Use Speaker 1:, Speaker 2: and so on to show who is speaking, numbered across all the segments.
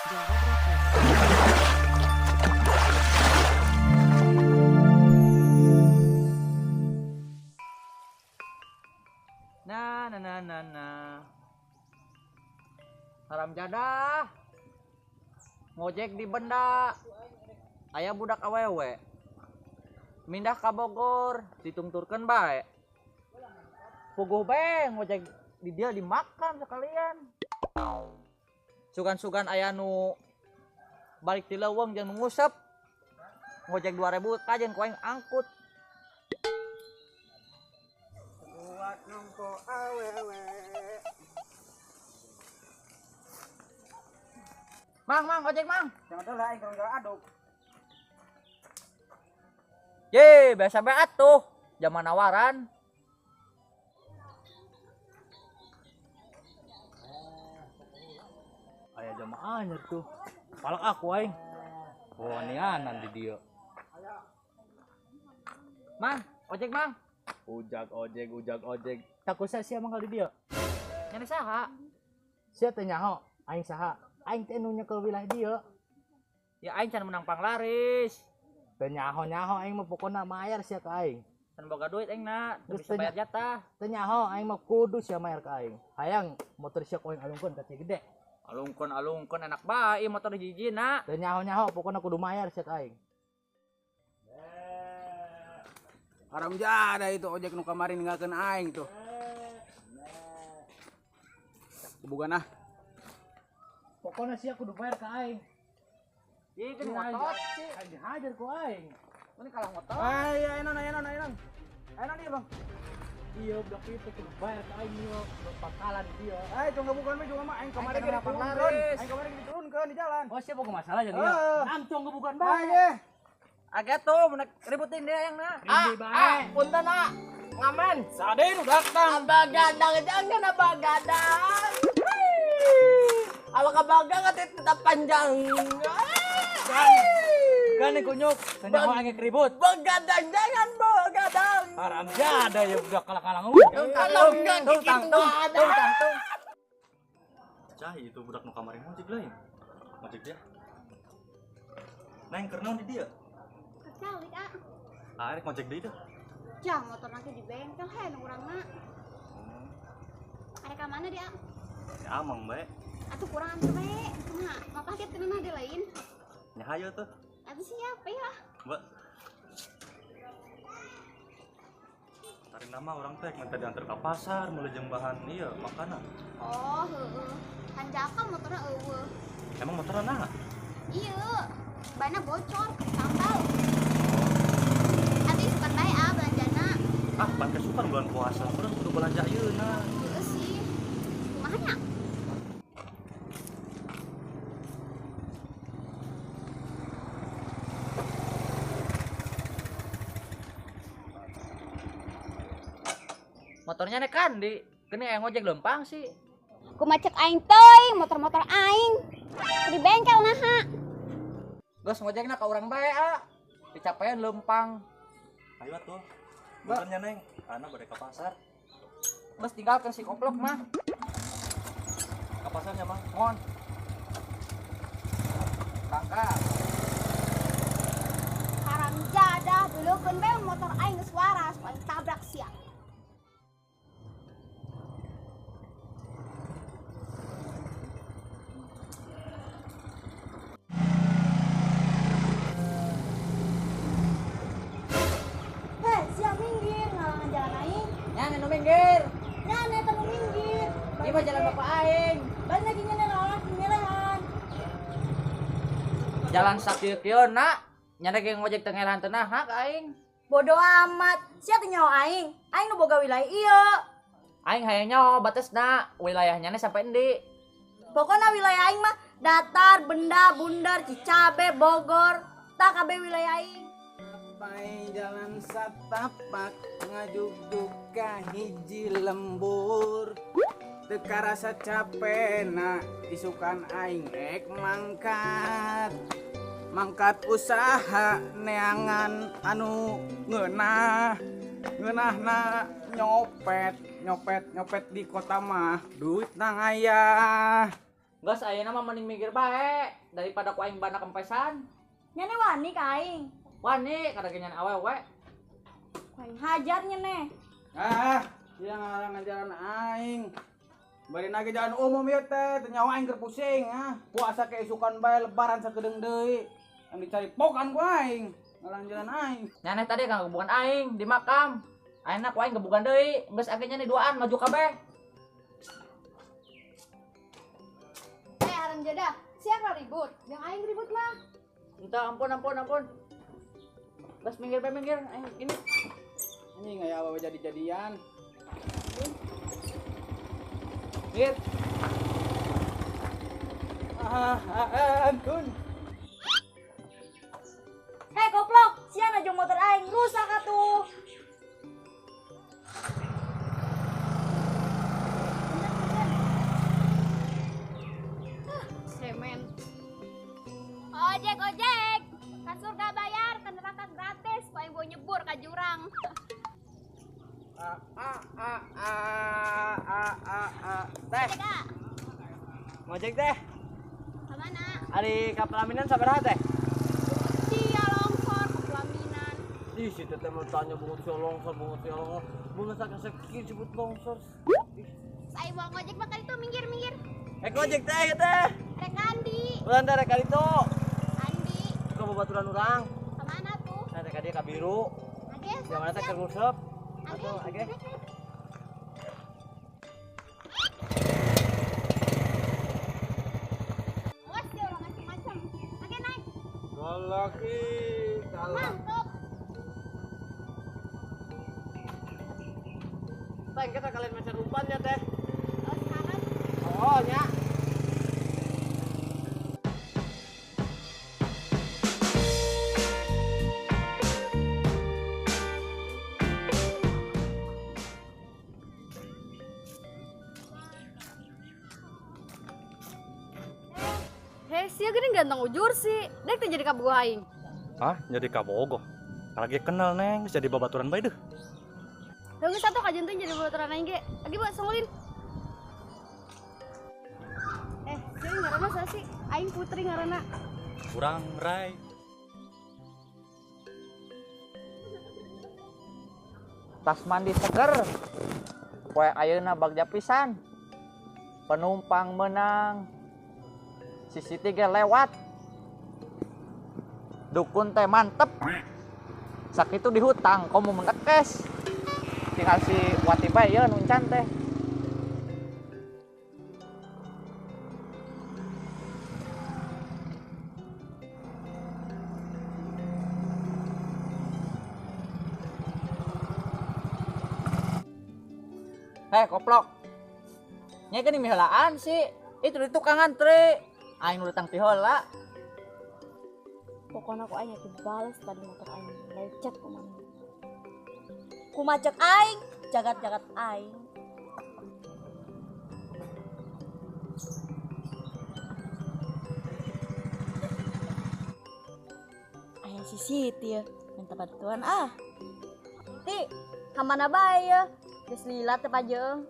Speaker 1: Jawa Broadcast.
Speaker 2: Na na na na na. Haram jadah. Ngojek di benda. Aya budak awewe. Mindah ka Bogor, ditungturkeun bae. Puguh bae ngojek di dia dimakan sekalian. Sugan-sugan aya nu balik ti leuweung jeung nu ngusep. Ngojek 2000 kajen ku aing angkut.
Speaker 3: Kuat nongko awewe.
Speaker 2: Mang, mang, ojek mang.
Speaker 3: Jangan dulu aing kalau aduk.
Speaker 2: Ye, biasa bae atuh. Zaman nawaran.
Speaker 4: Aya jamaah anyar tuh. Palak aku aing. Oh, anianan di dia.
Speaker 2: Mang, ojek mang.
Speaker 4: Ujag ojek, ujag ojek. Takut saya sia mangkal di dia.
Speaker 2: Nyari saha?
Speaker 4: Sia teh nyaho, aing saha? Aing teh nu nyekel wilayah dia.
Speaker 2: Ya aing can menang panglaris.
Speaker 4: Teu nyaho-nyaho aing mah pokona mayar sia ka aing.
Speaker 2: Can boga duit aing na, teu
Speaker 4: Terus
Speaker 2: bisa bayar jatah.
Speaker 4: Teu nyaho aing mah kudu sia mayar ka aing. Hayang motor sia ku aing alungkeun ka gede.
Speaker 2: Alungkeun alungkeun enak bae ieu motor hiji na.
Speaker 4: Teu nyaho-nyaho pokona kudu mayar sia ka aing.
Speaker 3: Haram jadah itu ojek nu kamari ninggalkeun aing tuh. Kebugan ah.
Speaker 4: Pokona sia kudu bayar ka aing.
Speaker 2: Ih, kan ngotot sih.
Speaker 4: Aing dihajar ku aing.
Speaker 2: Ini kalah ngotot.
Speaker 3: Ay, ayo non, ayo non, ayo non. Ayo non dia, Bang.
Speaker 4: Iya, budak itu kudu bayar ka aing ieu, pangkalan dia.
Speaker 3: Ay, cuma bukan mah cuma mah aing kamari
Speaker 2: Aing
Speaker 3: ge
Speaker 2: kena
Speaker 3: diturunkeun.
Speaker 2: panglaris.
Speaker 3: Aing kamari ge diturunkeun di jalan.
Speaker 4: Oh, siapa masalah jadi ya?
Speaker 3: Heeh.
Speaker 4: Namcong gebukan
Speaker 3: Ay,
Speaker 4: bae.
Speaker 3: ye.
Speaker 2: Agak tuh menek ributin dia yang na.
Speaker 4: Rindi bae.
Speaker 5: Punten ah, ngamen.
Speaker 3: Sade nu datang.
Speaker 5: Abah gadang jangan abah gadang. Awak abah gadang tetap panjang.
Speaker 4: Gane kunyuk, tanya aing ribut.
Speaker 5: Begadang jangan begadang.
Speaker 4: Haram jadah ya budak kalang-kalang.
Speaker 5: Kalau enggak gitu ada.
Speaker 6: Cah itu budak nu kamari ngojek lain. Ngojek dia. Neng keur naon di dia?
Speaker 7: Kecalik ah.
Speaker 6: Ah, rek ngojek deui dah.
Speaker 7: Jah motor nanti di bengkel he nu urang mah. Ada ka mana dia?
Speaker 6: Ya amang bae.
Speaker 7: Atuh kurang anter bae. Kumaha? Mapah kieu teu di lain.
Speaker 6: Nya hayo tuh.
Speaker 7: Atuh siap ya.
Speaker 6: Mbak. Tarik nama orang teh minta diantar ke pasar meuli jeung bahan ieu makanan.
Speaker 7: Oh, heeh. Hanjakal motorna eueuh.
Speaker 6: Emang motorna naha?
Speaker 7: Iya. Bana bocor, tambal. Atuh isukan bae ah belanjana.
Speaker 6: Ah, pan kesukan bulan puasa, urang kudu belanja ayeuna.
Speaker 7: Heeh sih. Kumaha nya?
Speaker 2: Motornya nek kan di kene aya ngojek lempang sih.
Speaker 7: Kumaha cek aing teuing, motor-motor aing. Di bengkel naha.
Speaker 2: Geus ngojekna ka urang bae ah. Dicapean lempang.
Speaker 6: Ayo atuh. Punten nya Neng, ana bade ka pasar.
Speaker 2: Geus tinggalkeun si koplok mah.
Speaker 6: Ka pasarnya mah.
Speaker 2: Mohon. Tangkap.
Speaker 7: Haram jadah dulukeun bae motor aing geus waras, ku aing tabrak sia. Heh, sia minggir ngalangan jalan aing.
Speaker 2: Nya nu minggir.
Speaker 7: Nya eta nu minggir.
Speaker 2: Ieu mah jalan bapak aing.
Speaker 7: Ban lagi nyene orang ngelehan.
Speaker 2: Jalan sakieu-kieu na. Nya ge ngojek teu ngelehan teu naha ka aing.
Speaker 7: Bodoh amat. Sia teu nyaho aing. Aing nu boga wilayah ieu.
Speaker 2: Aing hayang nyaho batesna wilayahnya nya sampai endi.
Speaker 7: Pokona wilayah aing mah datar, benda, bundar, Cicabe, Bogor, tak kabeh wilayah aing.
Speaker 3: Sampai jalan satapak ngajugdug ka hiji lembur. Teu karasa capena isukan aing rek mangkat. Mangkat usaha neangan anu ngeunah. Ngeunahna nyopet, nyopet, nyopet di kota mah duit nang aya.
Speaker 2: Geus ayeuna mah mending minggir bae daripada ku aing bana kempesan.
Speaker 7: Nyane wani ka aing.
Speaker 2: Wani kada ge nyane awewe.
Speaker 7: Ku aing hajar nyane.
Speaker 3: Ah, sia ngajaran aing. Bari nage jalan umum ieu teh, teu nyawa aing keur pusing ah. Puasa ke isukan bae lebaran sakedeung deui. Yang dicari pokan ku aing, ngalang jalan aing.
Speaker 2: Nyane tadi kang gebukan aing di makam. Ayeuna ku aing gebukan deui, geus age nyane duaan maju kabeh.
Speaker 1: Eh haram jadah, siapa ribut? Yang aing ribut mah.
Speaker 2: Entah ampun ampun ampun. Geus minggir bae minggir aing ini.
Speaker 3: Anjing aya awewe jadi-jadian.
Speaker 2: Minggir.
Speaker 3: Ah, ah, ampun.
Speaker 7: Hei goblok, sia najong motor aing rusak atuh.
Speaker 1: Semen. Ojek ojek, kan surga bayar, kan neraka gratis. Ku aing bawa nyebur ka jurang.
Speaker 5: A a a a a a a. Teh. Ngojek teh.
Speaker 1: Ka mana?
Speaker 5: Ari ka pelaminan sabaraha teh?
Speaker 1: Sia longsor ke pelaminan.
Speaker 5: Ih, si teteh mau tanya bungut sia longsor, bungut sia longsor. Bungut sakit sebut longsor.
Speaker 1: Saya mau ngojek mah itu minggir minggir.
Speaker 5: Eh ngojek teh ya teh.
Speaker 1: Rek Andi.
Speaker 5: Urang teh rek itu.
Speaker 1: Andi.
Speaker 5: Ka babaturan urang.
Speaker 1: Ka mana tuh?
Speaker 5: Nah, rek dia ka biru.
Speaker 1: Age.
Speaker 5: Yang mana teh keur nguseup.
Speaker 1: Age.
Speaker 5: Age.
Speaker 1: Awas dia orang macam-macam. Age naik.
Speaker 3: Galaki, galak.
Speaker 1: Mantap.
Speaker 5: Teh, kita kalian meser umpannya teh.
Speaker 1: Oh, sekarang.
Speaker 5: Oh, nya.
Speaker 1: Hei, sia geuning ganteng ujur sih. Dek teh jadi kabogoh aing.
Speaker 6: Hah, jadi kabogoh. Lagi kenal neng, geus jadi babaturan bae deuh.
Speaker 1: Tunggu satu kajian teh jadi babaturan aing ge. Lagi buat songolin. Eh, sia ngaranna saha sih? Aing Putri ngaranna.
Speaker 6: Urang Rai.
Speaker 2: Tas mandi seger. Poe ayeuna bagja pisan. Penumpang menang. Sisi tiga lewat. Dukun teh mantep. Sakitu dihutang, komo menekes. Tinggal si Wati bae ye nu encan teh. Hei koplok. Nya geuning miheulaan sih. Itu di tukang ngantri. Aing nu datang ti heula.
Speaker 7: Pokoknya aku aing dibales tadi motor aing lecet kumaha. Kumacek aing, jagat-jagat aing. Aya si Siti ya, minta bantuan ah. Ti, ka mana bae ya? Geus lila teh pajeung.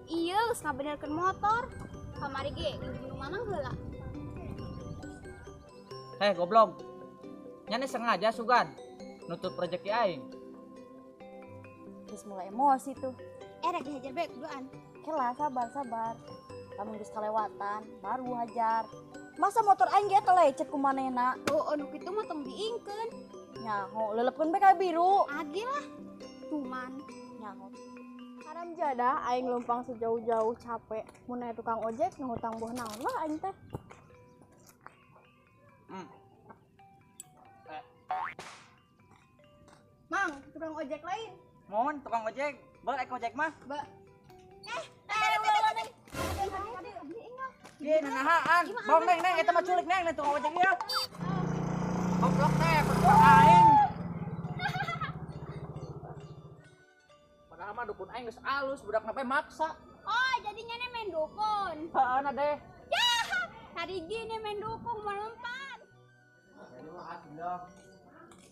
Speaker 1: Iya, geus ngabenerkeun motor. Kamari ge nginjem nu manang heula.
Speaker 2: Hei goblok. Nyane sengaja sugan nutup rezeki aing.
Speaker 7: Geus mulai emosi tuh.
Speaker 1: Eh rek dihajar bae kuduan.
Speaker 7: Kela sabar sabar. Lamun geus kalewatan baru hajar. Masa motor aing ge lecet ku manehna?
Speaker 1: Oh, nu kitu mah tong diingkeun.
Speaker 7: Nyaho, leuleupkeun bae ka biru.
Speaker 1: Age lah. Tuman.
Speaker 7: Nyaho.
Speaker 1: Haram jadah aing lumpang sejauh-jauh capek. Mun aya tukang ojek ngahutang boh naon lah aing teh. Mang, tukang ojek lain.
Speaker 2: Mohon tukang ojek, boleh ek ojek mah.
Speaker 1: Ba.
Speaker 2: Ye, nanahaan. Bong neng neng eta mah culik neng neng tukang ojek ieu. Goblok teh, penumpang aing. Padahal mah dukun aing geus alus, budak nape maksa.
Speaker 1: Oh, jadinya nih main dukun.
Speaker 2: Heeh na deh.
Speaker 1: Ya, tadi gini main dukung mau lompat.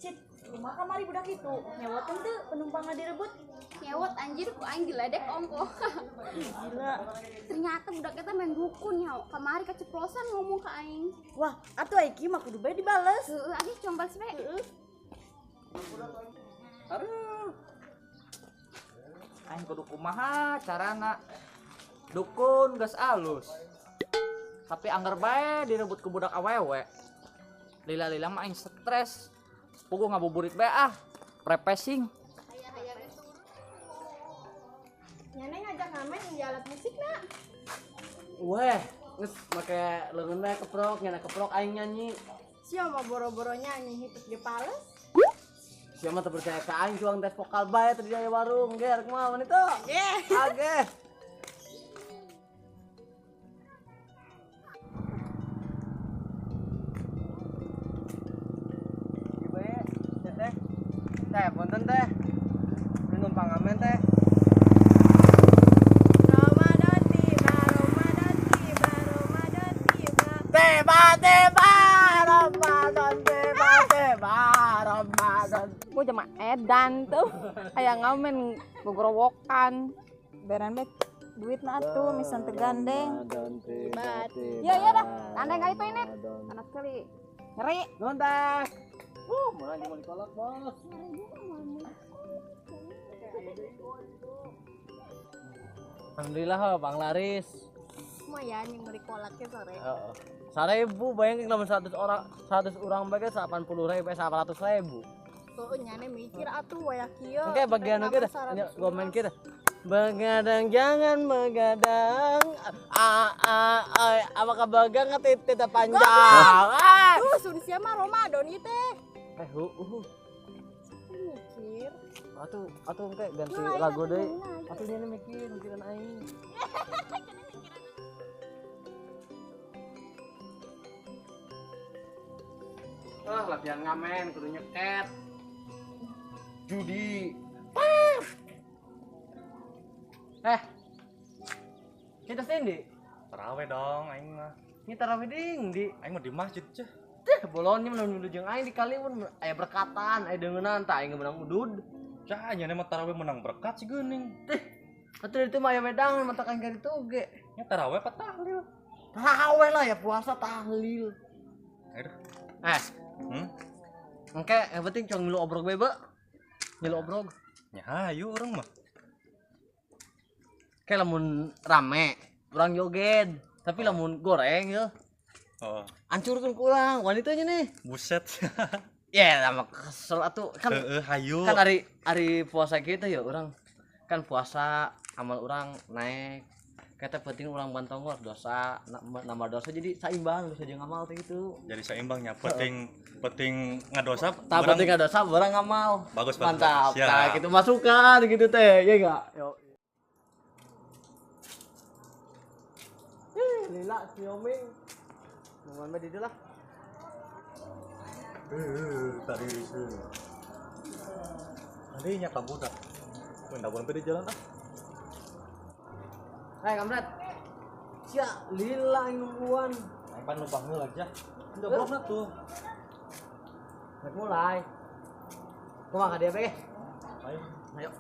Speaker 7: Cit, Kumaha kamari budak itu? Nyewot teu penumpangna direbut?
Speaker 1: Nyewot anjir ku aing diledek ongkoh.
Speaker 7: Gila.
Speaker 1: Ternyata budak eta main dukun nya. Kamari keceplosan ngomong ka aing.
Speaker 7: Wah, atuh aing mah kudu bae dibales.
Speaker 1: Heeh, aing combal bae.
Speaker 7: Heeh.
Speaker 2: Aduh. Aing kudu kumaha carana? Dukun geus alus. Tapi angger bae direbut ku budak awewe. Lila-lila mah aing stres. Puguh ngabuburit bae ah. Prepesing.
Speaker 7: Nyane ngajak ngamen di alat musik na.
Speaker 5: Weh, geus make leungeun bae keprok, nyana keprok aing nyanyi.
Speaker 7: Sia mah boro-boro nyanyi hitut ge pales.
Speaker 5: Sia mah teu percaya ka aing cuang tes vokal bae teu di warung ger kumaha wanita.
Speaker 7: Ge.
Speaker 5: Age. Ieu bae, teh. Teh, punten teh. Ini numpang ngamen teh.
Speaker 7: Ramadan tiba, Ramadan tiba, Ramadan tiba.
Speaker 5: Tiba tiba Ramadan tiba tiba Ramadan.
Speaker 1: Gua cuma edan tuh. Aya ngamen gogorowokan.
Speaker 7: Beran bae duit na atuh misan teu gandeng.
Speaker 1: Iya iya dah. Tandeng ka itu ini. Panas sekali. Ngeri.
Speaker 5: Nuhun teh. Mulai mau dikolak, Bos. Alhamdulillah, ho, Bang Laris.
Speaker 7: Lumayan yang beli kolaknya sore.
Speaker 5: Heeh. 1000 bayangin lamun 100 orang, 100 orang bae 80.000, 800.000.
Speaker 7: Tuh nyane mikir atuh wayah kieu.
Speaker 5: Oke, bagian oke dah. Komen kita. Begadang jangan begadang. A a a apakah bagang tidak panjang. Ah.
Speaker 7: Tuh sun sia mah Ramadan ieu teh.
Speaker 5: Mikir.
Speaker 7: Mikir.
Speaker 5: Atuh engke ganti lagu deui. Atuh nyane mikir, mikiran aing. Ah, latihan ngamen kudu nyeket. Judi. Kita sini.
Speaker 6: Taraweh dong aing mah.
Speaker 5: Ini taraweh ding di.
Speaker 6: Aing mah di masjid ceh.
Speaker 5: Teh bolonnya menang nuju jeung aing di kali mun aya berkatan, aya deungeunnan tah aing menang udud.
Speaker 6: Cah nya mah taraweh menang berkat si geuning.
Speaker 5: Teh, atuh itu mah aya medangan mata aing ka ditu oge.
Speaker 6: Nya taraweh apa tahlil?
Speaker 5: Taraweh lah ya puasa tahlil.
Speaker 6: Ayo.
Speaker 5: Engke yang penting cuma ngilu obrog bae, Be. Ngilu obrog.
Speaker 6: Nya hayu urang mah.
Speaker 5: Kayak lamun rame, urang joget, tapi lamun goreng ya.
Speaker 6: Oh.
Speaker 5: Hancurkeun ku urang wanitanya nih.
Speaker 6: Buset.
Speaker 5: Ya, lama kesel atuh kan.
Speaker 6: Hayu.
Speaker 5: Kan hari puasa kita ya urang. Kan puasa amal urang naik. Kata penting urang bantongor dosa, nambah dosa jadi saimbang dosa jeung amal teh gitu.
Speaker 6: Jadi saimbangnya penting penting ngadosa,
Speaker 5: tah penting ngadosa barang ngamal.
Speaker 6: Bagus,
Speaker 5: mantap.
Speaker 6: Bagus.
Speaker 5: Nah, gitu masukan gitu teh, ya enggak? Yo. Lila si Oming. Nungguan bae di dieu lah.
Speaker 6: Tadi tadi nya ka budak. Mun dagoan di jalan ah.
Speaker 5: Hai kamret. Sia lila yang nungguan.
Speaker 6: Aing pan numpang heula aja. Udah blokna tuh.
Speaker 5: Rek mulai. Kumaha ka dia bae?
Speaker 6: Ayo.
Speaker 5: Ayo.